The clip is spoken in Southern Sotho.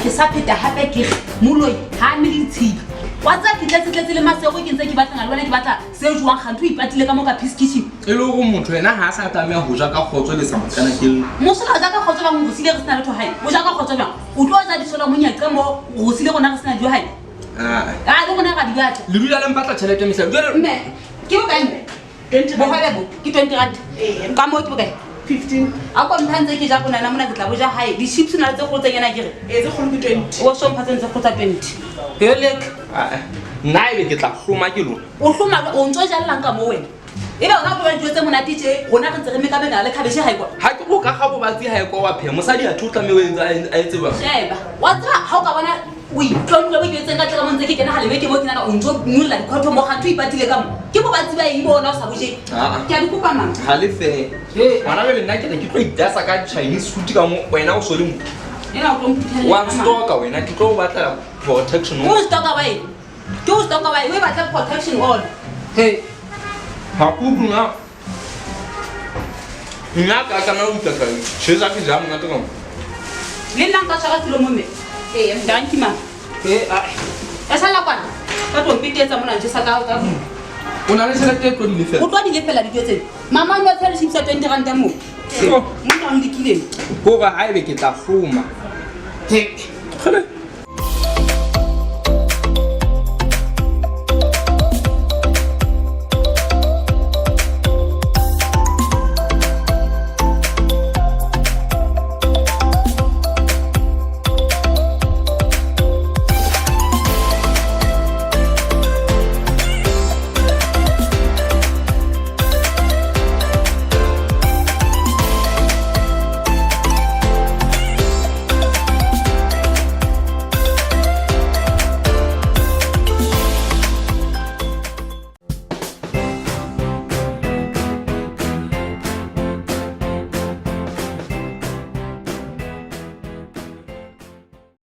Ke sa pheta hape ke re moloi ha a me le ditshila. Wa tseba ke tletse tletse le masego ke ntse ke batlana le wena ke batla se jowang kganthe o ipatile ka mo ka peace kitchen. E le hore motho yena ha a sa tlameha ho ja ka kgotso le sa mokana ke Mosola o ja ka kgotso jwang o re siile re sena letho hae? O ja ka kgotso jwang? O tlo ja disola monyaqe mo o re siile rona re sena dijo hae? Ah. Ah, le rona ra di batla. Le dula le mpatla tjhelete mehla. Jwale Mme, ke bokae mme? Bohwebe bo ke 20 rand. Ka moo ke bokae? 15. A ko mpha ntse ke ja bonana mona ke tla bo ja hae. Di-chips na le tse kgolo tse nyana ke re. Ee, tse kgolo ke 20. O so mpha tse ntse kgolo tsa 20. Helek. Ah, nna ebe ke tla hloma ke lona. O hloma o ntso jallang ka moo wena. Ebe ona o tlo dijo tse monate tje, rona re ntse re mekamekana le khabeshe hae kwa. Ha ke go ka ga bobatsi ha e kwa wa pheha. Mosadi a tho tlameha o etsa a etse jwang? Sheba. Wa tseba ha o ka bona o itlontle bo ke ka tle ka mo ntse ke kena ha lebeke mo ke nana o ntso nyolla dikhotho mo kganthe o ipatile ka mo. Ke bobatsi ba eng bona o sa bojeng? Ah. Ke a di kopa mama. Ha le fe. Ngwana jwale nna ke re ke tlo itasa ka Chinese food ka mo wena o so le mo. Ena o tlo mphuthella. Wa stalker wena ke tlo o batla protection. Ke o stalker wa eng? Ke o stalker wa eng? O e batla protection order. Hey. Ha ke utlwe nna. Nna ka tlameha ho itasa tjhesa ke ja monate ka mo. Le nna nka tshwara selo mo mme. Ee, mme. Dankie mama. Eh, ah. E sala kwana. Ka tlo mpetetsa mona jesa ka ka. O na le tjhelete e tlo di lefella. O tlo di lefella dijo tsena. Mama o tshwere chips ya 20 rand mo. Oh. Mona o ndikileng. Hore haebe ke tla hloma. He.